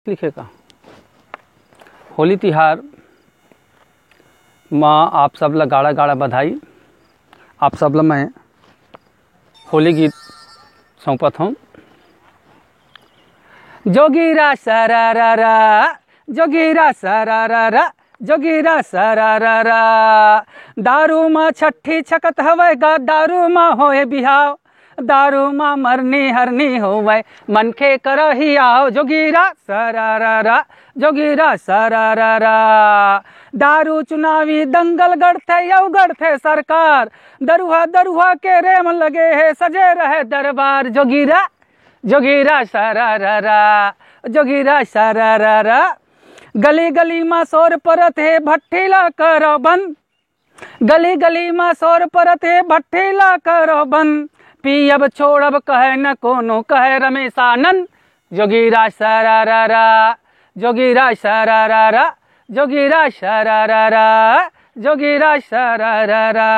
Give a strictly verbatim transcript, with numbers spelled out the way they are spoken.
लिखे का। होली तिहार म आप सब ला गाड़ा गाड़ा बधाई। आप सब ला मैं होली गीत सौंपत हूँ। जोगीरा सरारारा, जोगीरा सरारारा, जोगीरा सरारारा। दारू म छट्ठी छकत हवय गा, दारू म होए बिहाव, दारू म मरनी हरनी होवय, मनखे करही आओ। जोगीरा सरारारा, जोगीरा सरारारा। दारू चुनावी दंगल गढ़थे अउ गढ़थे सरकार, दरुहा दरुहा के रेम लगे हे, सजे रहे दरबार। जोगीरा, जोगीरा सरारारा, जोगीरा सरारारा। गली गली म शोर परत हे, भट्ठी ला करो बंद। गली गली म शोर परत हे, भट्ठी ला करो बंद। पियब छोड़ब कहे न कोनो, कहे रमेशानंद। जोगीरा सरारारा, जोगीरा सरारारा, जोगीरा सरारारा, जोगीरा सरारारा।